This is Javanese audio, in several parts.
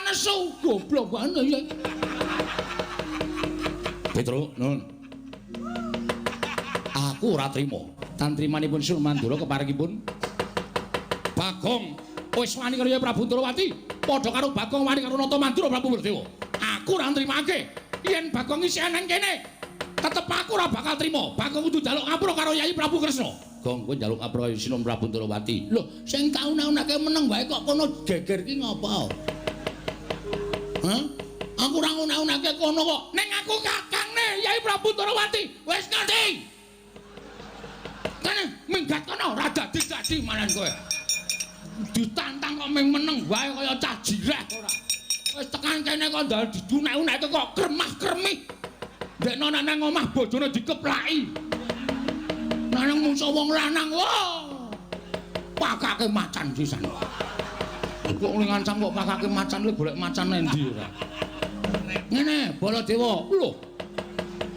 nesu, goblok banget ya. Petro, nun. Aku ora trima. Tantrimanipun Sun Mandura keparengipun Bagong wis wani karo Prabu Ndrawati, padha karo Bagong wani karo Nata Mandura Prabu Baladewa. Aku ora nrimake. Yen Bagong isih nang kene, tetep aku ora bakal trima. Bagong kudu njaluk ngapura karo Yayi Prabu Kresna. Gong, kowe njaluk ngapura karo Sinuwun Prabu Ndrawati. Lho, sing tak una-unake meneng wae kok kono geger ki ngopo? Hah? Aku ora nguna-unake kono kok. Ning aku kakangne Yayi Prabu Ndrawati. Wis ngerti? Kene minggat kono ora dadi-dadi malan kowe. Ditantang kok ming meneng wae kaya cah jireh ora. Wis tekan kene kok ndal didunek-uneke kok kremah-kremih. Ndekno nek nang omah bojone dikeplaki. Nang mungso wong lanang, wah. Pakake macan sisan. Kok ngancam kok pakake macan le golek macan endi ora. Ngene, Baladewa. Lho.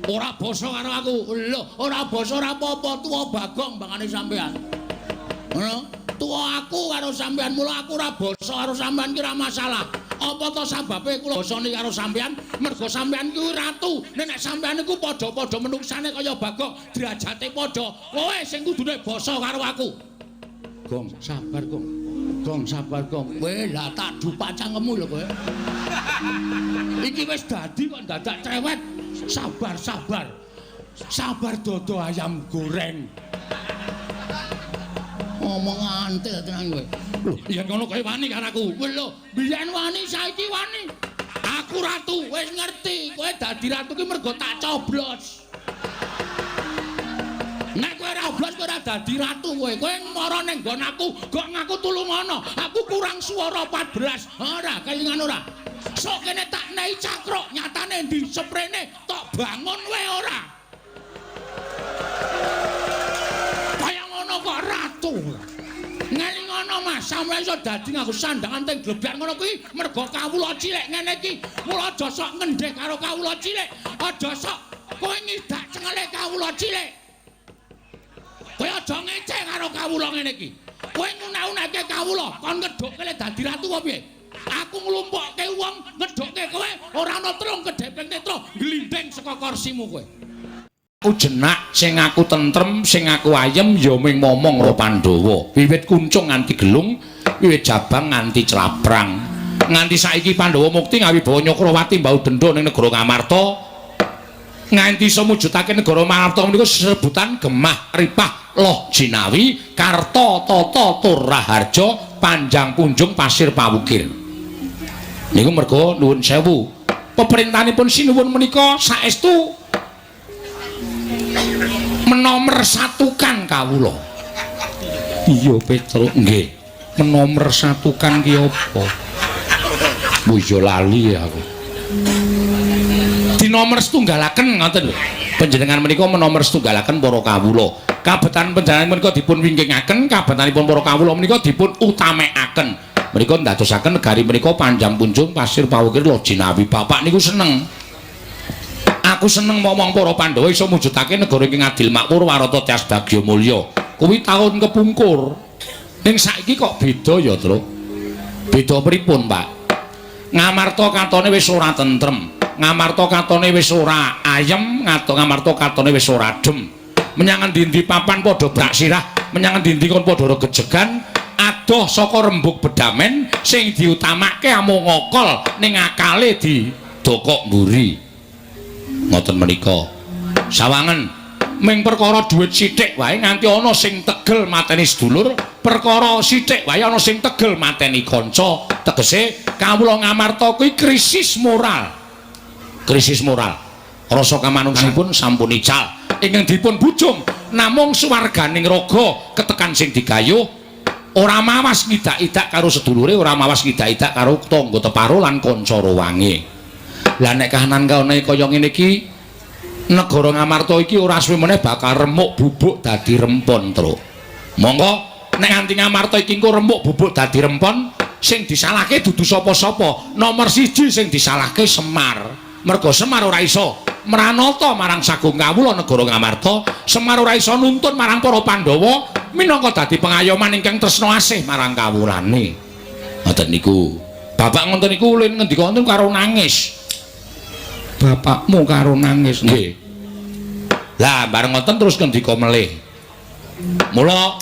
Ora basa karo aku. Lho, ora basa ora apa-apa, tuwa Bagong bangane sampean. Ngono? Tuwa aku karo sampean, mula aku ora basa karo sampean ki ora masalah. Apa to sababe kula basani karo sampean? Mergo sampean kuwi ratu. Nek sampean iku padha-padha menungsane kaya Bagong, derajate padha. Kowe sing kudune basa karo aku. Gong, sabar, Gong. Gong, sabar, Gong. Kowe lah tak dupak cangkemmu lho kowe. Iki wis dadi kok dadak cerewet. Sabar, sabar. Sabar dodo ayam goreng. Ngomong antil tenan kowe. Lho, yen ngono kowe wani karo aku. Lho, biyen wani saiki wani. Aku ratu, wis ngerti. Kowe dadi ratu ki mergo tak coblos. Nek kowe ora oblos kowe ora dadi ratu kowe. Kowe mara ning nggon aku, gok ngaku tulungono. Aku kurang swara 14. Ora, kelingan ora. Sok kene tak nei cakruk, nyatane ndi seprene tok bangun wae ora. Kaya ngono kok ratu. Ngelingono Mas, sampeyan iso dadi nganggo sandangan teng glebyar ngono kuwi mergo kawula cilik ngene iki. Mula aja sok ngendheh karo kawula cilik. Aja sok kowe ngidak cengele kawula cilik. Kowe aja ngece karo kawula ngene iki. Kowe ngunek-unekke kawula, kon ngedhukke le dadi ratu apa piye? Aku nglumpukke wong ngedhukke kowe ora ana trung kedheping netra glindhing saka kursimu kowe. Aku jenak sing aku tentrem, sing aku ayem ya ming momong karo Pandhawa. Wiwit kuncung nganti gelung, wiwit jabang nganti claprang. Nganti saiki Pandhawa mukti ngawibawa Nyakrawati mbau dendha ning negara Ngamarta. Nganti iso mujudake negara Ngamarta menika sesebutan Gemah Ripah Loh Jinawi Karta Tata Tur Raharja Panjang Punjung Pasir Pawukir. Niku merga nuwun sewu. Peperintahanipun sinuwun menika saestu menomersatukan kawula. Iya, Petruk, nggih. Menomersatukan ki apa? Oh iya lali aku. Dinomer setunggalaken ngoten lho. Panjenengan menika menomer setunggalaken para kawula. Kabetan panjenengan menika dipun wingkingaken, kabetanipun para kawula menika dipun utamekaken. Menika ndadosaken negari menika panjang punjung pasir pawukir Loh Jinawi. Bapak niku seneng. Aku seneng momong para Pandhawa iso mujudake negara iki ngadil makmur warata tias bagya mulya. Kuwi taun kepungkur. Ning saiki kok beda ya, Truk? Beda pripun, Pak? Ngamarta katone wis ora tentrem. Ngamarta katone wis ora ayem, Ngamarta katone wis ora adem. Menyang endi-endi papan padha brak sirah, menyang endi-endi kon padha regejegan, adoh saka rembug bedamen sing diutamake amung ngokol ning akale didokok mburi. Ngoten menika. Sawangen ming perkara dhuwit sithik wae nganti ana sing tegel mateni sedulur, perkara sithik wae ana sing tegel mateni kanca. Tegese kawula Ngamarta kuwi krisis moral. Krisis moral. Rasa kamanungsanipun sampun ical. Ingkang dipun bujung namung suwarganing raga ketekan sing digayuh ora mawas ngidak-idak karo sedulure, ora mawas ngidak-idak karo tangga teparo lan kanca rowange. Lah nek kahanan kaone kaya ngene iki negara Ngamarta iki ora suwe meneh bakal remuk bubuk dadi rempon, Truk. Monggo nek nganti Ngamarta iki engko remuk bubuk dadi rempon, sing disalahke dudu sapa-sapa. Nomor siji sing disalahke Semar. Mergo Semar ora iso mranata marang sagung kawula negara Ngamarta, Semar ora iso nuntun marang para Pandhawa minangka dadi pengayoman ingkang tresna asih marang kawulane. Ngoten niku. Bapak ngoten niku ulin ngendika wonten karo nangis. Bapakmu karo nangis. Nggih. Lah bareng ngoten terus ngendika melih. Mula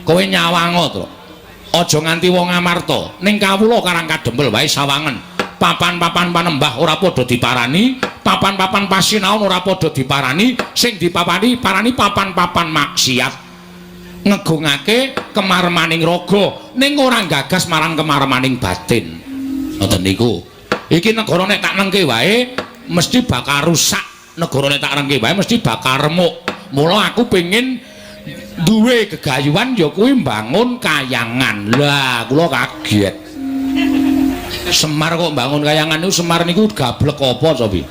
kowe nyawango to. Aja nganti wong Amarta ning kawula Karang Kadempel wae sawangen. Papan-papan panembah ora padha diparani, papan-papan pasinaon ora padha diparani, sing dipapani parani papan-papan maksiat. Ngegungake kemaremaning raga ning ora gagas marang kemaremaning batin. Ngoten niku. Iki negara nek tak nengke wae mesti bakal rusak, negara nek tak nengke wae mesti bakal remuk. Mula aku pengin duwe gegayuhan ya kuwi mbangun kayangan. Lah kula kaget. Semar kok mbangun kayangan niku, Semar niku gablek apa to, Bi?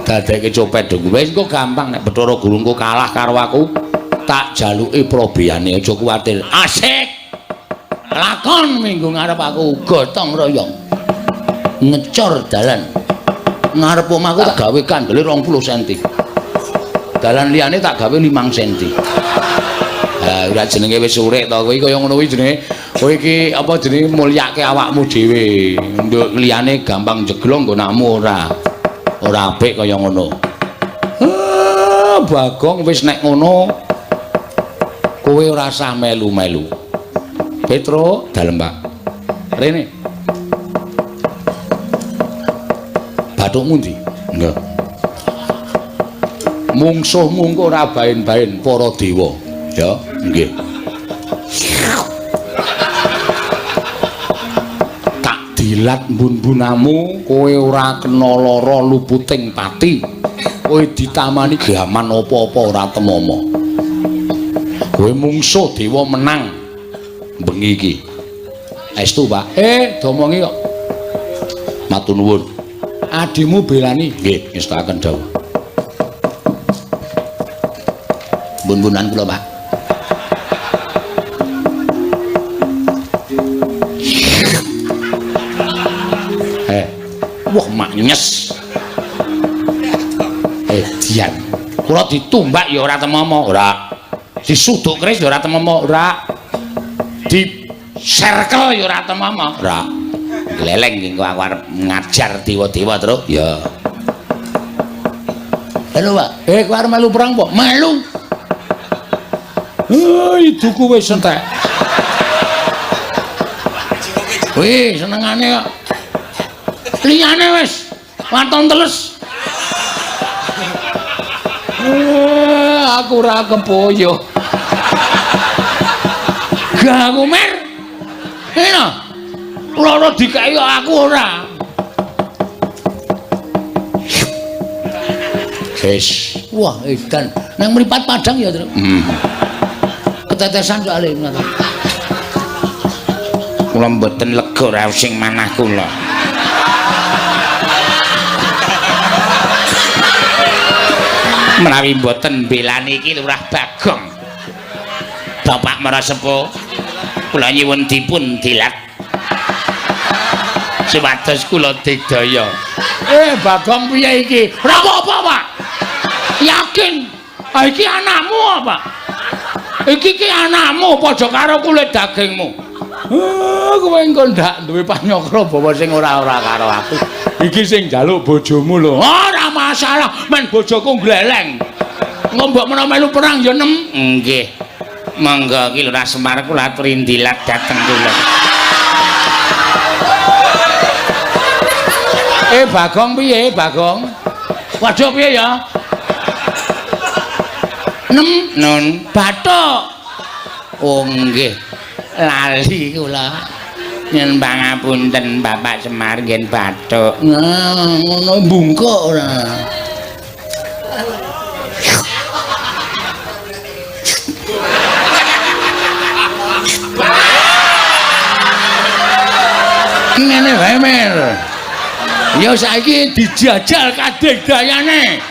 Dadekke copet dong. Wis engko gampang nek Bathara Guru engko kalah karo aku, tak jaluki probiyane, aja kuwatir. Asik. Lakon minggu ngarep aku gotong royong. Ngecor dalan. Ngarep omahku tak gawe kandele 20 cm. Dalan liyane tak gawe 5 cm. Ha, ora jenenge wis urip to kowe kaya ngono kuwi jenenge. Kowe iki apa jenenge mulyake awakmu dhewe. Nduk liyane gampang jeglong nggonamu ora. Ora apik kaya ngono. Ah, Bagong wis nek ngono kowe ora usah melu-melu. Petro, dalem Pak. Rene. Bathukmu ndi? Nggih. Mungsuhmu engko ora baen-baen para dewa. Ya, nggih. Tak dilat mbun-mbunamu, kowe ora kena lara luputing pati. Kowe ditamani gaman apa-apa ora temama. Kowe mungsuh dewa menang bengi iki. Estu, Pak. Domongi kok. Matur nuwun. Adimu belani. Nggih, ngestakaken dawuh. Mbun-mbunan kula, Pak. Wah, maknyes. Dian. Kula ditumbak ya ora temama, ora. Disuduk keris ya ora temama, ora. Diserkel ya ora temama, ora. Gleleng iki aku arep ngajar dewa-dewa, Truk. Ya. Halo, Pak. Kowe arep melu perang apa? Melu. Iduku wis entek. Wih, senengane kok. Liyane wis waton teles. Aku ora kepoyo. Gak aku mer. Ngene. Loro dikeki aku ora. Wis. Wah, edan. Nang mripat padang ya, Truk. Ketetesan soalé ngono. Kula mboten lega raos sing manah kula. Menawi mboten mbelani iki Lurah Bagong. Bapak Marasepuh, kula nyuwun dipun dilat supados kula digdaya. Bagong piye iki? Ora apa-apa, Pak. Yakin. Ah iki anakmu apa? Iki ki anakmu padha karo kulit dagingmu. Kowe engko ndak duwe panyakra bawa sing ora-ora karo aku. Iki sing njaluk bojomu lho. Ora masalah, men bojoku gleleng. Engko mbok menawa melu perang ya nem. Nggih. Monggo ki Lurah Semar kula aturi ndilat dhateng kula. Bagong piye, Bagong? Waduh piye ya? Nem nun bathuk. Oh nggih. Lali kula. Nyuwun pangapunten Bapak Semar nggih bathuk. Nah, ngono bungkuk ora. Ngene wae, Mer. Ya saiki dijajal kadegdayane.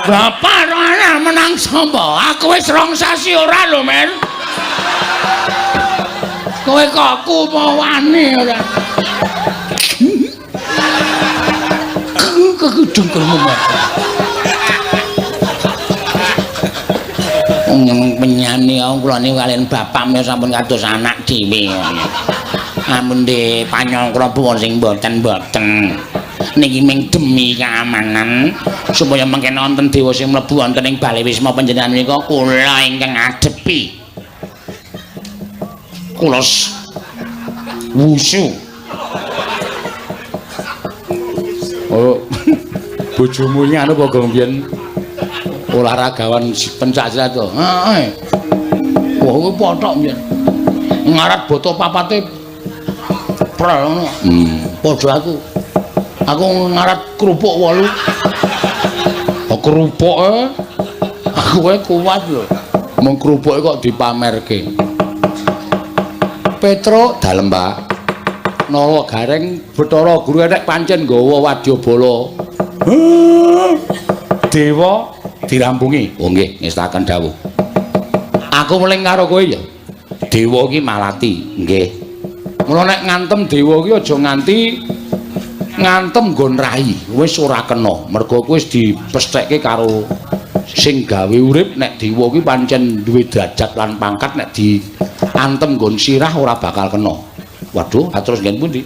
Bapak ora menang sapa? Aku wis 2 sasi ora lho, Mer. Kowe kok kumawane ora? Kekudungkelmu. Wong penyani kula niku kaliyan bapak menika sampun kados anak dhewe. Amun de panyangkra pun sing mboten-mboten. Niki ming demi keamanan supaya mengke wonten dewa sing mlebu wonten ing bale wisma panjenengan menika kula ingkang ngadepi. Kula wusu. Oh. Bojomu iki anu apa gong biyen olahragawan pencak silat to? Heeh. Wah, kuwi pothok biyen. Ngarat boto papate prel ngono. Padha aku. Aku ngarat kerupuk 8. Oh, kerupuk e? Aku wae kuat lho. Mung kerupuke kok dipamerke. Petruk dalem, Pak. Nala Gareng Bathara Guru enek pancen nggawa wadyabala. Dewa dirampungi. Oh nggih, ngestaken dawuh. Aku weling karo kowe ya. Dewa iki malati, nggih. Mula nek ngantem dewa iki aja nganti ngantem nggon rai, wis ora kena. Mergo kowe wis dipesthekke karo sing gawe urip nek dewa iki pancen duwe derajat lan pangkat nek diantem nggon sirah ora bakal kena. Waduh, terus nggen pundi?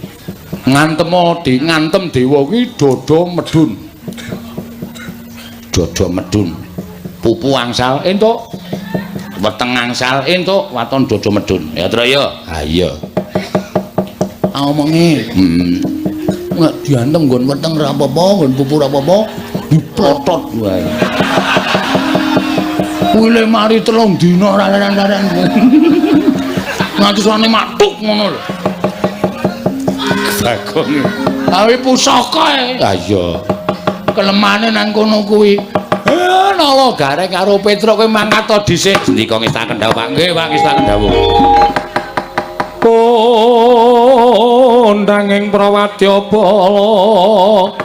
Ngantemo di ngantem dewa iki dada medun. Dada medun. Pupu angsal entuk. Weteng angsal entuk, waton dada medun. Ya, Tru ya. Ha iya. Omonge. Nek diantem nggon weteng ora apa-apa, nggon pupu ora apa-apa, diplotot wae. Kuwi le mari 3 dina ora leren-leren. Nganti suwane matuk ngono lho. Bagong. Awi pusaka e. Ha iya. Kelemane nang kono kuwi. Nala Gareng karo Petruk kowe mangkat to dhisik. Sendika ngestaken dawuh, Pak. Nggih, Pak, ngestaken dawuh. Kondanging prawadyabala.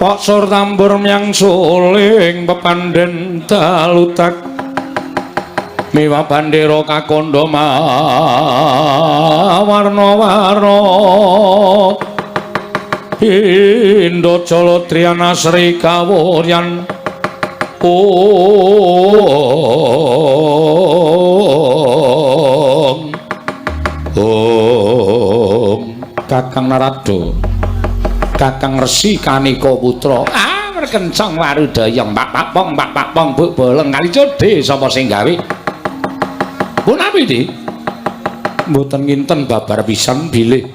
Pak sur tambur myang suling pepandhen dalutak miwa bandera kakandha mawarna-warna Indo Jala Triana Sri Kawuryan. Om Om Kakang Narada, Kakang Resi Kanika Putra. Ah, merkencong warudaya mbak papong mbak papong buk boleng kali codhe sapa sing gawe? Punapi, Dik? Mboten nginten babar pisan bilih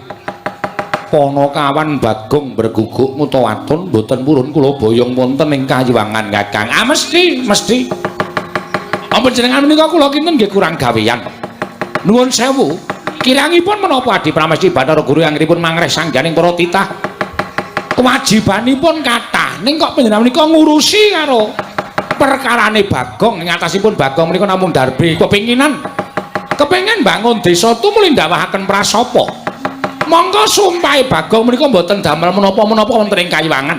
Panakawan Bagong berguguk ngutawatun mboten purun kula boyong wonten ing kayiwangan Kakang. Ah mesti, mesti. Ampun jenengan menika kula kinten nggih kurang gawean. Nuwun sewu. Kirangipun menapa Adi Pramesti Bathara Guru anggenipun mangreh sangganing para titah? Kewajibanipun kathah. Ning kok panjenengan menika ngurusi karo perkarane Bagong ing atasipun Bagong menika namung darbe kepinginan. Kepengin bangun desa tumuli ndawahaken prasapa. Monggo sumpahe Bagong menika mboten damel menapa-menapa wonten ing kayiwangan.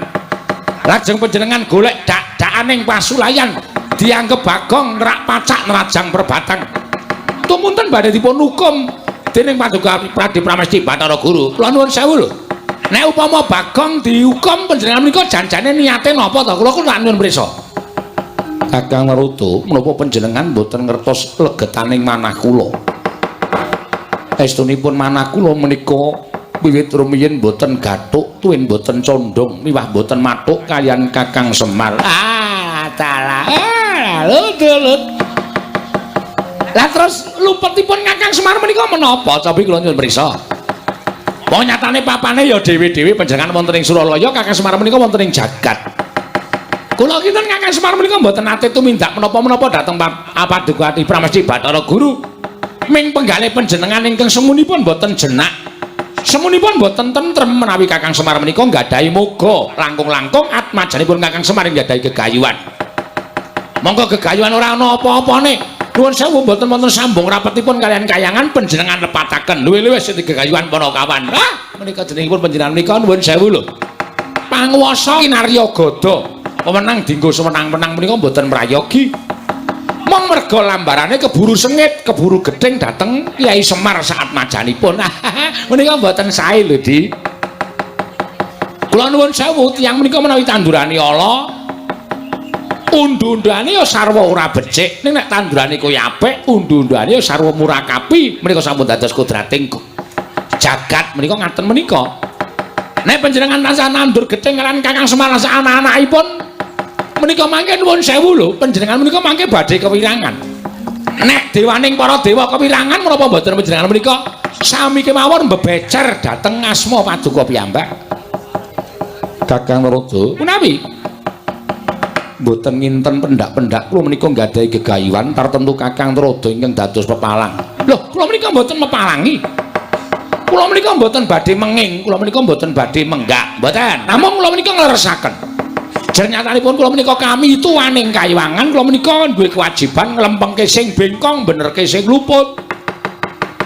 Lajeng panjenengan golek dak-dakaning pasulayan dianggep Bagong nerak pacak nerajang perbatang. Tumunten badhe dipun hukum dening Paduka Pradi Pramesti Bathara Guru. Kula nuwun sewu lho. Nek upama Bagong dihukum panjenengan menika janjane niate napa to? Kula kula nyuwun prisa. Kakang Naruto, menapa panjenengan mboten ngertos legetaning manah kula? Estunipun manah kula menika wiwit rumiyin mboten gathuk, tuwin mboten condong, miwah mboten mathuk kaliyan Kakang Semar. Ah, dalah. Ah, lut. Lah terus lumpetipun Kakang Semar menika menapa? Cobi kula nyuwun prisa. Wong nyatane papane ya dhewe-dhewe panjenengan wonten ing Suralaya, Kakang Semar menika wonten ing jagat. Kula kinten Kakang Semar menika mboten nate tumindak menapa-menapa dhateng Paduka Adi Pramesti Bathara Guru. Ming penggalih panjenengan ingkang semunipun mboten jenak. Semunipun mboten tentrem menawi Kakang Semar menika nggadahi moga langkung-langkung atmajanipun Kakang Semar nggadahi gegayuhan. Monggo gegayuhan ora ana apa-apane. Nuwun sewu mboten wonten sambung rapetipun kaliyan kayangan panjenengan lepataken. Luwih-luwih sing gegayuhan Panakawan. Ah, menika jenengipun panjenengan menika nuwun sewu lho. Panguwasa kinarya gada. Pemenang dinggo semenang-menang menika mboten mrayogi. Mong merga lambarane keburu sengit, keburu gething dhateng Kyai Semar saat majanipun. Menika mboten sae lho, Di. Kula nuwun sewu tiyang menika menawi tandurane ala undu-undane ya sarwa ora becik, ning nek tandurane kuwi apik, undu-undane ya sarwa murakapi. Menika sampun dados kodrating jagat menika ngaten menika. Nek panjenengan tansah nandur gething lan Kakang Semar lan anak-anakipun menika mangke nuwun sewu lho, panjenengan menika mangke badhe kewirangan. Nek dewaning para dewa kewirangan menapa mboten panjenengan menika sami kemawon mbebecer dhateng asma paduka piyambak. Kakang Narada, menawi mboten nginten pendak-pendak kula menika nggadahi gegayuhan tartemtu Kakang Narada ingkang dados pepalang. Lho, kula menika mboten mepalangi. Kula menika mboten badhe menging, kula menika mboten badhe menggak, mboten. Namung kula menika ngleresaken. Jernyatanipun kula menika kami tuwaning kayiwangan, kula menika duwe kewajiban nglempengke sing bengkong, benerke sing luput.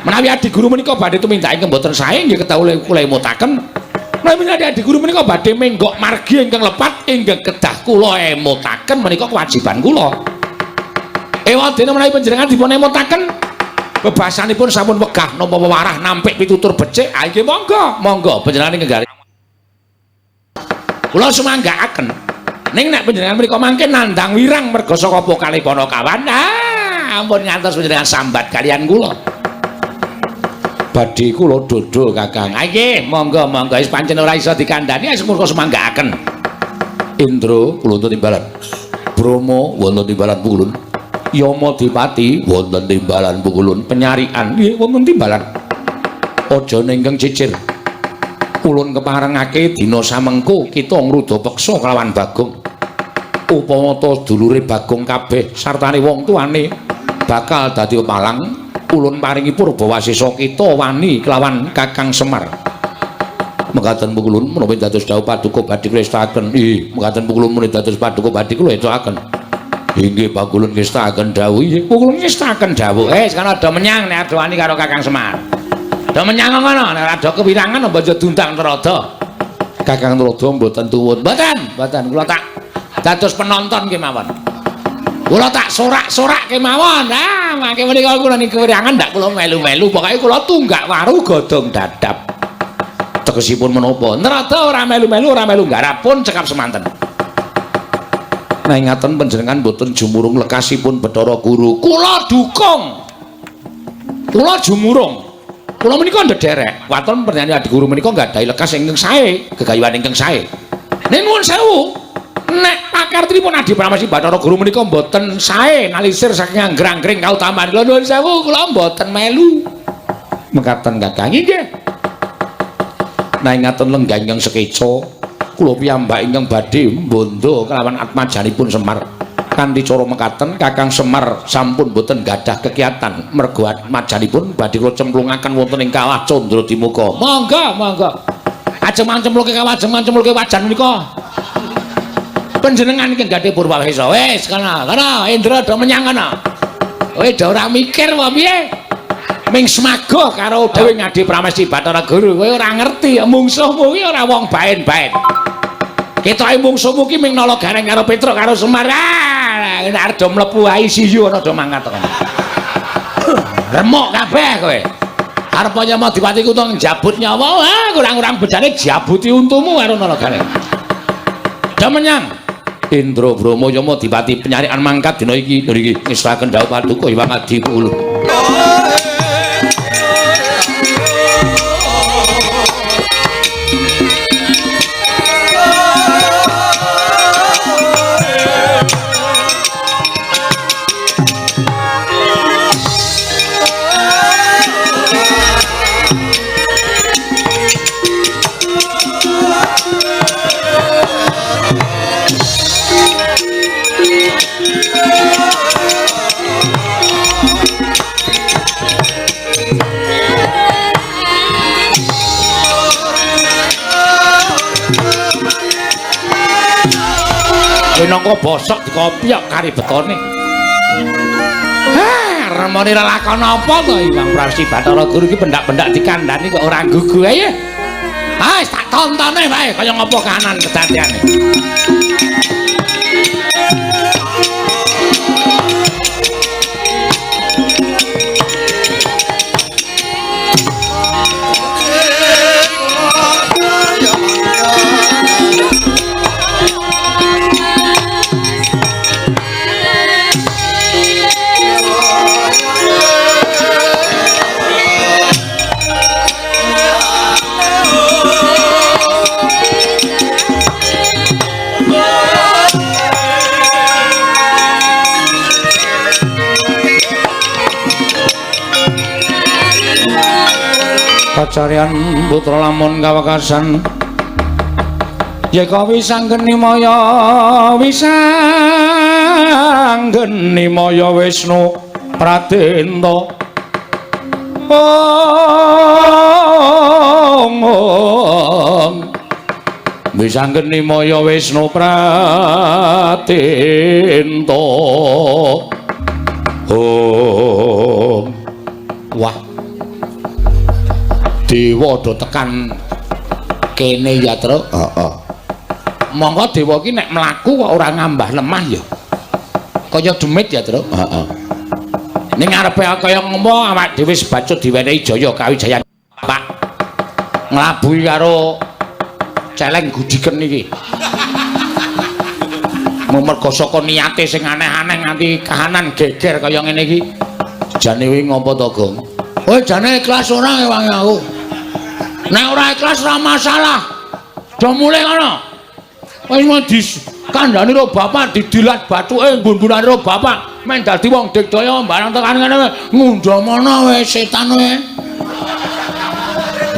Menawi adi guru menika badhe tumindak ingkang mboten sae nggih kedah kula emutaken. Menawi adi guru menika badhe menggok margi ingkang lepat ingkang kedah kula emutaken menika kewajiban kula. Ewadene menawi panjenengan dipun emutaken bebasanipun sampun wegah nampa wewarah nampik pitutur becik, ha nggih monggo, monggo panjenengan ingkang kula sumanggaaken. Ning nek panjenengan menika mangke nandhang wirang merga saka kalih Panakawan, ah ampun ngantos panjenengan sambat kaliyan kula. Badhe kula dodol Kakang. Ha nggih, monggo monggo wis pancen ora iso dikandhani wis murka sumanggaaken. Indra kula timbalan. Brahma wonten timbalan pukulun. Yama Dipati wonten timbalan pukulun. Penyarikan nggih wonten timbalan. Aja ningkeng cicir. Ulun keparengake dina samengko kita ngruda peksa kelawan Bagong. Upama ta dulure Bagong kabeh sartane wong tuane bakal dadi pepalang, ulun paringi purbawasesa kita wani kelawan Kakang Semar. Mekaten pukulun menapa dados dawuh paduka badhe kula estakaken. Ih, mekaten pukulun menawi dados paduka badhe kula estakaken. Inggih pakulun ngestakaken dawuh. Inggih pakulun ngestakaken dawuh. Sekarang ada menyang nek ada wani karo Kakang Semar. Do menyang ngono, nek ora kewirangan aja diundang Narada. Kakang Narada mboten tuwun. Mboten, mboten kula tak dados penonton kemawon. Kula tak sorak-sorak kemawon. Ah, mangke menika kula niki kewirangan ndak kula melu-melu, pokoke kula tunggak waru godhong dadap. Tegesipun menapa? Narada ora melu-melu, ora melu nggarap pun cekap semanten. Nah ngaten panjenengan mboten jumurung lekasipun Bathara Guru. Kula dukung. Kula jumurung. Kula menika ndederek. Waton panjenengan adi guru menika nggadahi lekas ingkang sae, gegayuhan ingkang sae. Ning nuwun sewu, nek pakartinipun Adi Pramesti Bathara Guru menika mboten sae ngalisir saking anggrang-anggreng kautaman. Kula nuwun sewu, kula mboten melu. Mekaten Kakang nggih. Nah ngaten lenggah ingkang sekeca, kula piyambak ingkang badhe mbondo kelawan atmajanipun Semar. Kanthi cara mekaten Kakang Semar sampun boten gadah kekiatan mergo atmajanipun badhe kula cemplungaken wonten ing kawah Candra Dimuka. Monggo, monggo. Ajeng mancemplungke kawah, ajeng mancemplungke wajan menika. Panjenengan ingkang gadhah purwawesa. Wis kana, kana Indra do menyang kana. Kowe do ora mikir apa piye? Ming semagoh karo dhewe Ngadi Pramesti Bathara Guru. Kowe ora ngerti mungsuhmu kuwi ora wong baen-baen. Ketoke mungsuhmu ki ming nala gareng karo Petruk karo Semar. Ah, nek arep do mlebu ICU ana do mangkat kono. Remuk kabeh kowe. Arep Yama Dipati kudu njabut nyawa, ah kurang-kurang bejane jabuti untumu karo nala gareng. Do menyang Indra Brahma Yama Dipati penyarikan mangkat dina iki ngriki ngesaken dawuh paduka Hyang Adi Pulu. Minangka bosok dikopyok kari betone. Hah, remone lelakon apa to Hyang Pramesti Bathara Guru iki pendak-pendak dikandhani kok ora gugu ae. Ah, wis tak tontone wae kaya ngapa kahanan kedadeane. Pacaryan putra lamun kawekasan yeka wisanggeni maya wisanggeni maya Wisnu Pradenta. Om om wisanggeni maya Wisnu Pradenta. Om. Wah, dewa do tekan kene ya, Truk. Heeh. Monggo dewa iki nek mlaku kok ora ngambah lemah ya. Kaya demit ya, Truk. Heeh. Ning ngarepe kaya ngopo awak dhewe sebacut diwenehi jaya kawijayan Pak. Nglabuhi karo celeng gudiken iki. Mergo saka niate sing aneh-aneh nganti kahanan geger kaya ngene iki. Jane kuwi ngopo to, Gong? Kowe jane ikhlas ora ngewangi aku? Nek ora ikhlas ora masalah. Do mulih ngono. Wis mau dikandhani karo bapak didilat bathuke nggon-nggonane karo bapak men dadi wong digdaya barang tekan ngene ngundhamana wis setan kowe.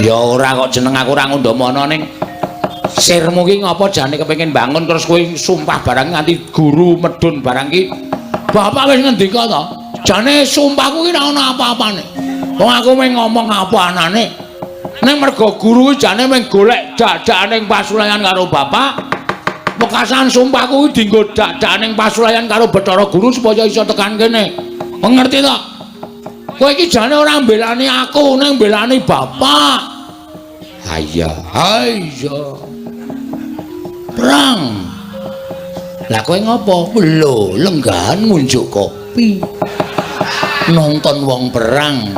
Ya ora kok jeneng aku ora ngundhamana ning sirmu ki ngopo jane kepengin bangun terus kowe sumpah barang nganti guru medun barang ki. Bapak wis ngendika to. Jane sumpahku ki ora ono apa-apane. Wong aku mung ngomong apa anane. Ning mergo guru kuwi jane mung golek dadakane ing pasulayan karo bapak. Wekasan sumpahku kuwi dienggo dadakane ing pasulayan karo Bathara Guru supaya iso tekan kene. Ngerti to? Kowe iki jane ora mbelani aku, ning mbelani bapak. Ha iya, ha iya. Perang. Lah kowe ngopo? Lho, lenggahan ngunjuk kopi. Nonton wong perang.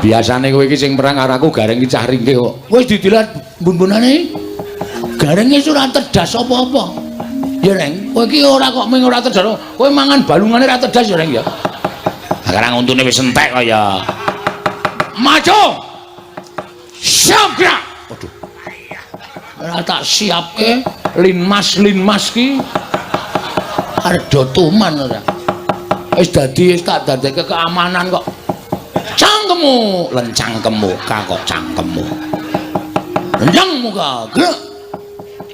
Biasane kowe iki sing perang karo aku gareng iki cah ringkih kok. Wis didilat bun-bunane. Garenge wis ora tedas apa-apa. Ya, Reng, kowe iki ora kok mung ora tedas. Kowe mangan balungane ora tedas ya, Reng ya. Sekarang untune wis entek kok ya. Maju. Siap gerak. Waduh. Ora tak siapke linmas-linmas ki. Arep do tuman ora. Wis dadi wis tak dadekke keamanan kok. Cangkemmu, lencangkemmu, kok cangkemmu. Lencang muka, gerak.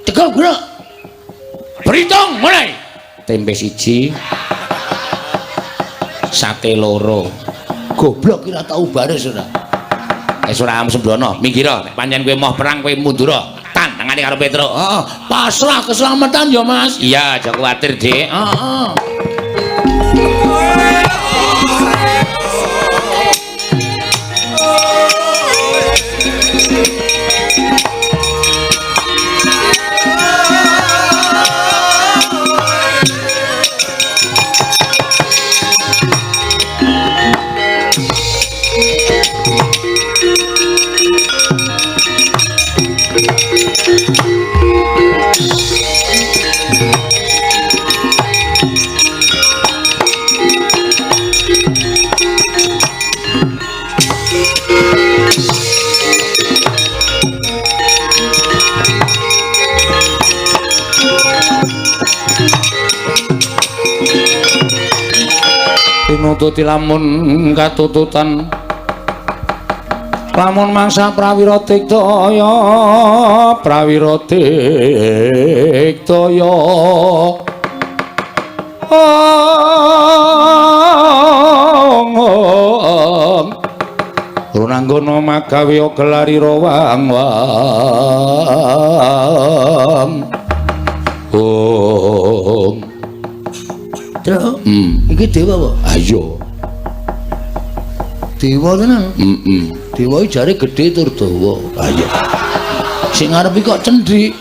Tegap gerak. Berhitung mulai. Tempe siji. Sate loro. Goblok ki ora tau baris ora. Wis ora sembrono, minggir nek pancen kowe moh perang kowe mundur. Tantangane karo Petruk. Heeh, pasrah keselamatan ya, Mas. Iya, aja kuwatir, Dik. Heeh. Tinututi lamun katututan lamun mangsa prawira digdaya prawira digdaya ong runanggono magawe gelari rawang wang ong. Truk, iki dewa apa? Ayo. Dewa tenan. Heeh. Dewa iki jare gedhe tur dawa. Ha iya. Sing ngarep iki kok cendhik.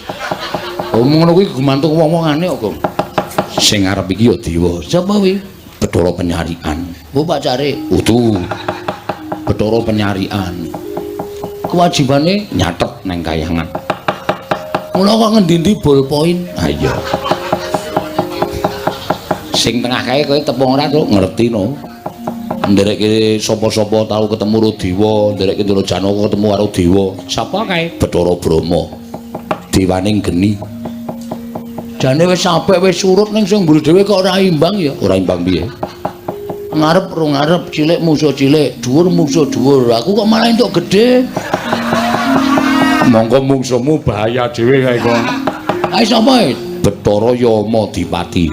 Oh ngono kuwi gumantung wong-wongane kok, Gong. Sing ngarep iki ya dewa. Sapa kuwi? Bathara Penyarikan. Oh pacare. Udu. Bathara Penyarikan. Kewajibane nyatet nang kayangan. Mula kok ngendi-endi ballpoint. Ha iya. Sing tengah kae kowe tepung ora to ngerti no. Nderekke sapa-sapa tau ketemu karo dewa, nderekke Ndara Janaka ketemu karo dewa. Sapa kae? Bathara Brahma. Dewaning geni. Jane wis apik wis surut ning sing mburi dhewe kok ora imbang ya. Ora imbang piye? Ngarep ro ngarep, cilik musuh cilik, dhuwur musuh dhuwur. Aku kok malah entuk gedhe. Monggo mungsuhmu bahaya dhewe kae kok. Ae sapa e? Bathara Yamadipati.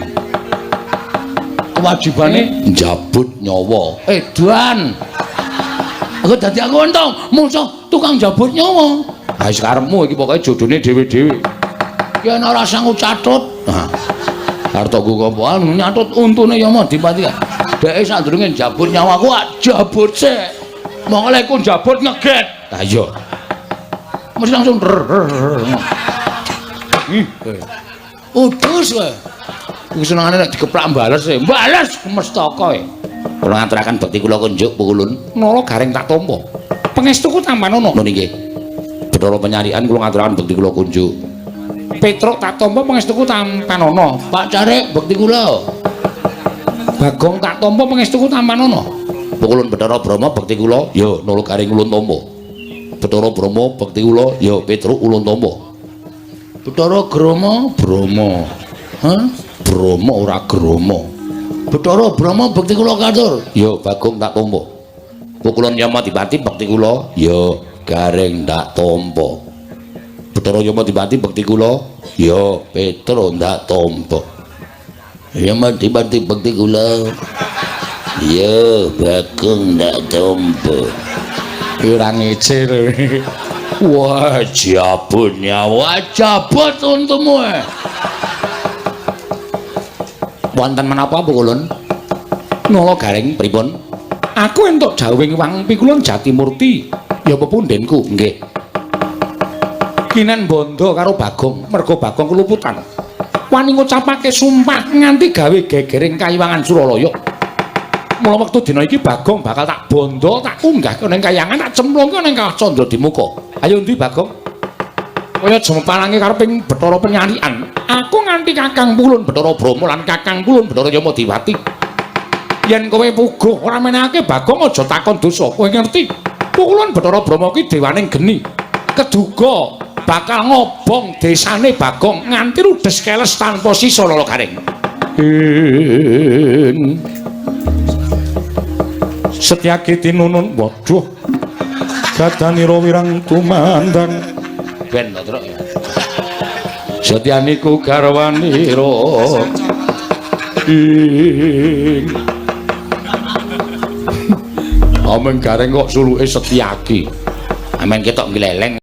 Kewajibane njabut nyawa. Edan. Aku dadi aku untung musuh tukang jabut nyawa. Ha wis karepmu iki pokoke jodone dhewe-dhewe. Yen ora sanggup catut. Ha. Arep anu nyatut untune Yamadipati. Dheke sadurunge njabut nyawaku jabut sik. Monggo lek ku njabut ngeget. Ha iya. Mesti langsung Udus kowe. Iku senengane nek dikeplak bales e. Bales mestaka e. Kula ngaturaken bekti kula kunjuk Pukulun. Nala Gareng tak tampa. Pangestuku tampanono. Lho nggih. Bathara Penyarikan kula ngaturaken bekti kula kunjuk. Petruk tak tampa pangestuku tampanono. Pak Carik bekti kula. Bagong tak tampa pangestuku tampanono. Pukulun Bathara Brahma bekti kula. Ya Nala Gareng ulun tampa. Bathara Brahma bekti kula. Ya Petruk ulun tampa. Bathara Grama Brahma. Hah? Brahma ora Grama. Bathara Brahma bekti kula katur. Ya Bagong tak tampa. Pukulun Yamadipati bekti kula. Ya Gareng tak tampa. Bathara Yamadipati bekti kula. Ya Petruk tak tampa. Yamadipati bekti kula. Ya Bagong tak tampa. Ora ngece lho. Wah, jabut nyawa, jabut untumu. Wonten menapa Pukulun? Nala Gareng pripun? Aku entuk jawing wang pikulun Jatimurti. Ya pepundhenku, nggih. Kinen bondo karo Bagong, merga Bagong keluputan. Wani ngucapake sumpah nganti gawe gegering kayiwangan Suralaya. Mula wektu dina iki Bagong bakal tak bondo, tak unggahke ning kayangan, tak cemplungke ning Kawah Candra Dimuka. Ayo ndi Bagong? Kaya jemepalange kareping Bathara Penyarikan. Aku nganti Kakang Pulun Bathara Brahma lan Kakang Pulun Bathara Yamadipati. Yen kowe puguh ora menehake Bagong aja takon dosa. Kowe ngerti? Pukulun Bathara Brahma ki dewaning geni. Keduga bakal ngobong desane Bagong nganti rudes keles tanpa sisa Nala Gareng. Setyaki tinunun waduh gadanira wirang tumandang ben to truk ya. Setyaniku garwanira ing Amen Gareng kok suluke Setyaki. Amen ketok gleleng.